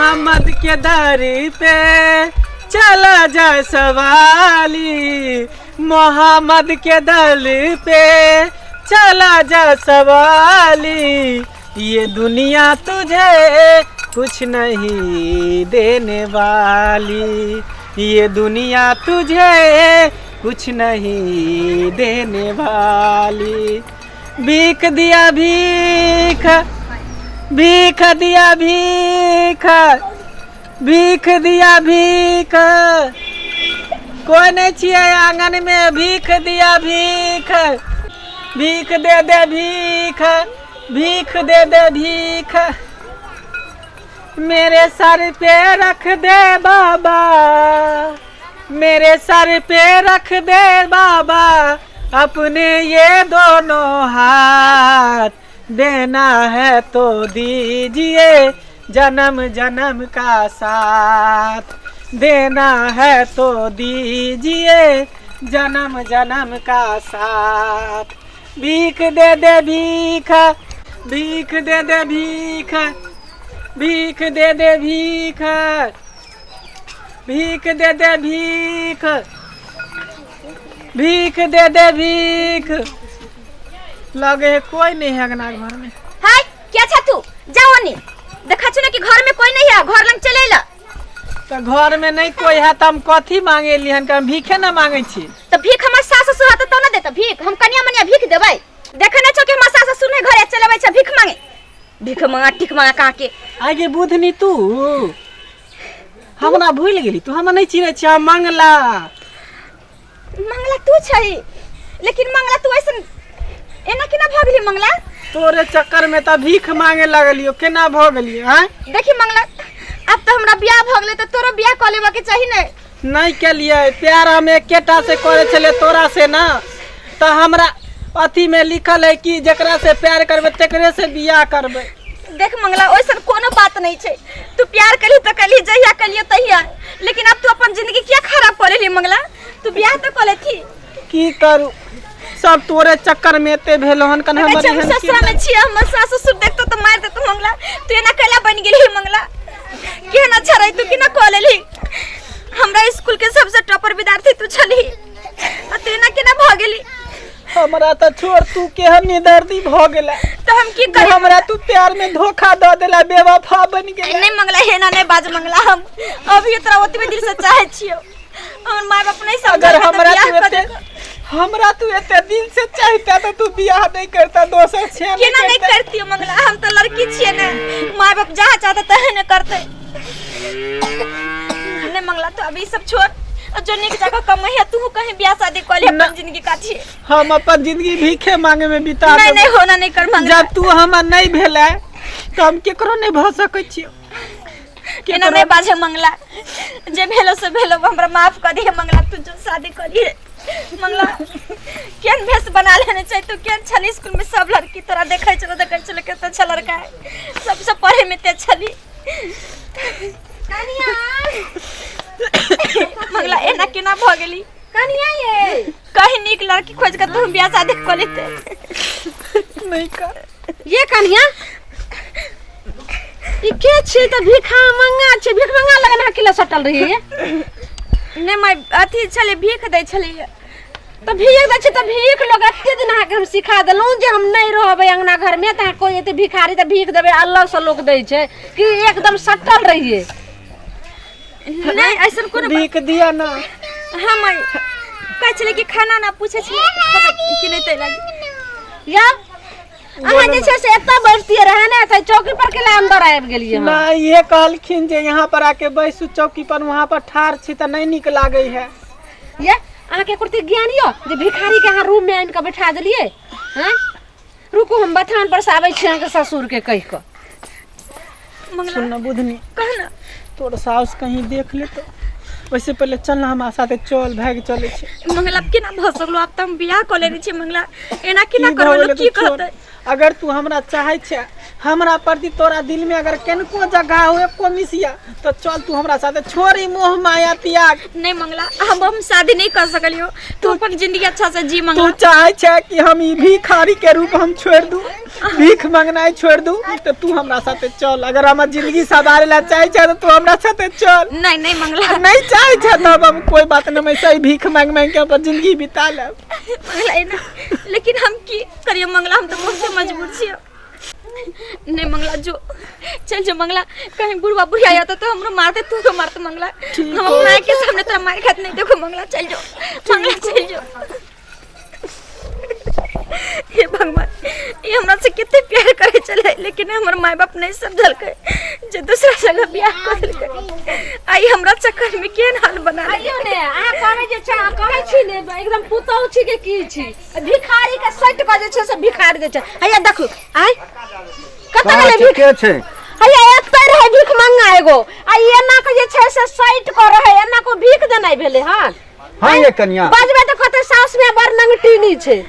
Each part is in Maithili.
मोहम्मद के दर पे चला जा सवाली, मोहम्मद के दर पे चला जा सवाली, ये दुनिया तुझे कुछ नहीं देने वाली, ये दुनिया तुझे कुछ नहीं देने वाली। भीख दिया भीख, भीख दिया भीख, भीख दिया भीख, कोई नहीं छियै आंगन में, भीख दिया भीख, भीख दे दे भीख, भीख दे दे भीख, मेरे सर पे रख दे बाबा, मेरे सर पे रख दे बाबा अपने ये दोनों हाथ, देना है तो दीजिए जन्म जन्म का साथ, देना है तो दीजिए जन्म जन्म का साथ। भीख दे दे भीख, भीख दे दे भीख, भीख दे दे भीख, भीख दे दे भीख, भीख दे दे भीख। लगे है कोई नहीं है अंगना घर में। हाय क्या छा तू जाओ नी देखा छु ना कि घर में कोई नहीं है, घर लंग चले ला। तो घर में नहीं कोई है तो हम कथी मांगे लिहन का, हम भीखे ना मांगे छी। तो भीख हमर सास ससुर हत तो ना देता भीख, हम कनिया मनिया भीख देबै। देखे ना छो कि हमर सास ससुर नहीं घरे चलेबै छ भीख मांगे, भीख मांगा ठीक मांगा कहाँ के। आगे बुधनी तू हमरा भूल गेली, तू हमरा नहीं चिन्है छी, हम मंगला। मंगला तू छै, लेकिन मंगला तू ऐसन एना केना भऽ गेली मंगला? तोरे चक्कर में तऽ भीख मांगे लगलियो, केना भऽ गेलियो? आँय देखी मंगला, अब तऽ हमरा बियाह भऽ गेलै तऽ तोरो बियाह कऽ लेबऽ के चाही ने। नहीं केलियै प्यार, हम एकेटा से करे छलियै तोरा से ना, तऽ हमरा अथी में लिखल है कि जकरा से प्यार करबै तकरे से बियाह करबै। देख मंगला, ओइसन कोनो बात नहीं छै, तू प्यार कली तऽ कली, जहिया कलियो तहिया, लेकिन अब तू अपन जिंदगी किया खराब कऽ लेली मंगला? तू बियाह तऽ कऽ लेथी। की करू, सब तोरे चक्कर में एते भेल हन कन देखै हमर छियै, हम एहन ससुरा में छियै, हमर सास ससुर देखतो तऽ मारि देतो मंगला। तू एना कैला बनि गेलही मंगला? केहन अच्छा रही तू, केना कऽ लेलही? हमरा स्कूल के सबसे टॉपर विद्यार्थी तू छलही आ तू एना केना भऽ गेली? हमरा तऽ छोड़, तू केहन निदर्दी भऽ गेला। तऽ हम की करी? हमरा तू प्यार में धोखा दऽ देला, बेवफा बनि गेला। नहीं मंगला, हेना नहीं बाज मंगला, हम अभी तोरा ओतबे दिल से चाहे छियो, हमर माय बाप नहीं समझल अगर के तऽ हमरा बियाह तू कऽ एते देलको। हमरा तू एते दिल से चाहता तो तू बियाह नहीं करता, दोसर छे नहीं केना नहीं करता। करती मंगला, हम तो लड़की छियै ने, माय बाप जहाँ चाहता तहे ने करते। नहीं मंगला, तो अभी सब छोड़ और जो निक जगह कमाई है तू कहीं बियाह शादी कर ले, अपन जिंदगी काटी। हम अपन जिंदगी भीखे मांगे में बिता नहीं देबै। नहीं होना नहीं कर मंगला। जब तू हमर नहीं भेलै तो हम केकरो नहीं भऽ सकै छियौ। केना नहीं बाजे मंगला, जे भेलो से भेलो, हमरा माफ कर दिए मंगला। तू जो शादी करिए मंगला, केहन भेष बना लेने छै तू, केहन छली स्कूल में, सब लड़की तोरा देखै छलो, देखै छलो केतना अच्छा लड़का है, सबसे पढ़े में तेज छली। कनिया मंगला एना केना भऽ गेली? कनिया ये कहीं नीक लड़की खोज के तू बियाह शादी कऽ लेते। नहीं कर ये कनिया, ई के छै? तऽ भीखा मंगा छै, भीख मंगा लगन अहाँ किला सटल रही? नहि माय, अथी छलै, भीख दै छलै। तऽ भीख दै छै तऽ भीख लोग एते दिन अहाँके हम सिखा देलहुँ जे हम नहि रहबै अंगना घरमे तऽ अहाँ कोइ एते भिखारी तऽ भीख देबै, अलगसँ लोक दै छै कि एकदम सटल रहियै। नहि ऐसन कोनो भीख दिया ना। हाँ माय, कहै छलै कि खाना ना पूछै छलै खेबै कि नहि, तै लागी। या अहाँ जे छै से एतऽ बैठतियै रहै ने, तऽ चौकी पर केला अंदर आबि गेलियै अहाँ? ना, ये कहलखिन जे यहाँ पर आके बैसू चौकी पर, वहाँ पर ठाढ़ छी तऽ नहीं नीक लागै है। ये अहाँके कुर्ती ज्ञान यऽ जे भिखारी के अहाँ रूम में आनि कऽ बैठा देलियै? हैं, रुकू, हम बथान पर से आबै छी अहाँके ससुर के कहि कऽ। मंगला सुन ना बुधनी, कह ना। तोर साउस कहीं देख ले तो, वैसे पहले चल ना हमरा साथे, चल भागि चलै छी। मंगला, आब केना भऽ सकलो? आब तऽ हम बियाह कऽ लेने छी मंगला, एना केना की भऽ करबै? गेलै लोक की तऽ छोड़। कहतै? अगर तू हमरा चाहै छै, हमरा प्रति तोरा दिल में अगर कनिको जगह हो एको मिसिया, तो चल तू हमरा साथे, छोड़ ई मोह माया त्याग। नहीं मंगला, हम शादी नहीं कर सकलियो, तू अपन जिंदगी अच्छा से जी तू मंगला। चाहे छै कि हम ई भिखारी के रूप हम छोड़ दू? भीख मंगनाइ छोड़ दू तऽ तू हमरा साथे चल। अगर हमर जिंदगी सवारे ला चाहे छै तऽ तू हमरा साथे चल। नहीं नहीं मंगला। नहीं चाहे छै तब हम कोई बात नहीं, हम ऐसे ही भीख मांग मांग के अपन जिंदगी बिता लेब। मंगला एना लेकिन हम की करियो मंगला, हम तो बहुत मजबूर छियो। नहीं मंगला जो चल जो मंगला, कहीं बुढ़वा बुढ़िया आता तो हमरो मारते, तू तो मारते मंगला। हम अपना के सामने तोरा मार खात नहीं देखो मंगला, चल जो मंगला चल जो। हे भगवान, ये हमरा से कितने प्यार करे चले, लेकिन हमर माय बाप नहीं समझलकै जे दूसरा जगह बियाह कर देलकै। आई हमरा चक्कर में केहन हाल बना आइयो ने अहाँ कहै जे छै, अहाँ कहै छी ने एकदम पुतहु छी के की छी, भिखारी के सटि कऽ जे छै से भिखारी दै छै। हैया देखू आइ कतऽ गेलै भीख? के छै? हैया एतै रहै भीख मंगा एगो, आ एना के जे छै से सटि कऽ रहै, एना को भीख देनाइ भेलै हन? हाँ ये कनिया बजबै तऽ कहतै साउस में बड़ नंगटीनी छै।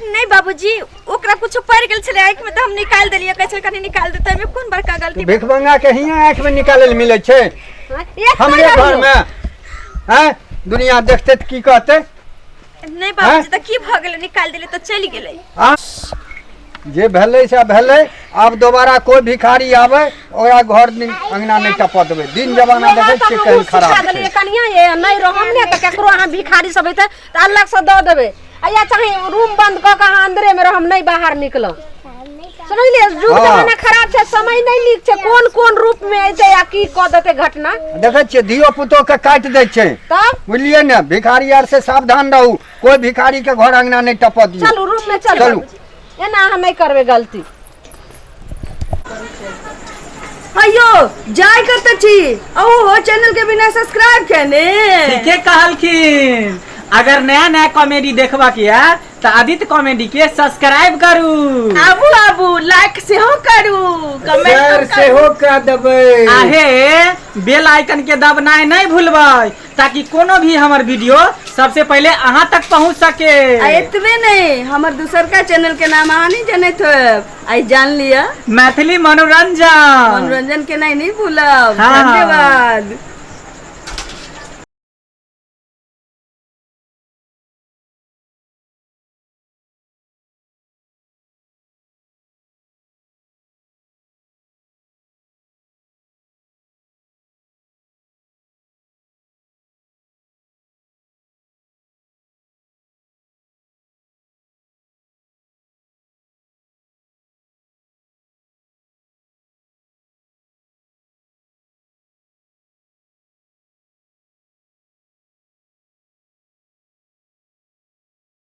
नहीं बाबूजी, ओकरा कुछ पड़ गेल छलै आँखि में तऽ हम निकाल देलियै, कहै छलै कनी निकाल देतै, एहिमे कोन बड़का गलती? भीख मंगा के हियाँ आँखि में निकाले लए मिलै छै? एक हमरे पैर घर में हैं, दुनिया देखते तऽ की कहते? नहीं बाबूजी, तऽ की भऽ गेलै, निकाल देलियै तऽ चलि गेलै। आ जे भेलै से भेलै, आब दोबारा कोई भिखारी आवे ओकरा घर अंगना नहीं टपऽ देबै। दिन जमाना देखै छियै केहन खराब छै। कनिया ये नहीं रहम ने तऽ केकरो अहाँ भिखारी सब एतै तऽ अलग से दऽ देबै, आ या चाहे रूम बंद कऽ के अहाँ अंदरे में रहम, नहीं बाहर निकलब। समझलियै? युग जमाना खराब छै, समय नहीं नीक छै, कोन कोन रूप में एतै आ की कऽ देतै घटना। देखै छियै धियो पुतो के काटि दै छै। तब बुझलियै ने, भिखारी आर से सावधान रहू, कोई भिखारी के घर अंगना नहीं टपऽ दियौ। चलू रूम में चलू। चलू। एना अहाँ नहीं करबै गलती। अयो जाय करते छी ओहो चैनल के बिना सब्सक्राइब केने। ठीके कहलखिन, अगर नया नया कॉमेडी देखबा के या तो आदित्य कॉमेडी के सब्सक्राइब करू। आबू आबू लाइक सेहो करू, कमेंट शेयर सेहो कर देबै। आहे बेल आइकन के दबनाय नहीं भूलबै ताकि कोनो भी हमर वीडियो सबसे पहले अहाँ तक पहुँच सके। आ एतबे नहीं, हमर दूसर का चैनल के नाम अहाँ नहीं जनैत होब, आई जान लिया मैथिली मनोरंजन। मनोरंजन के नहीं, नहीं भूलब। हाँ। धन्यवाद।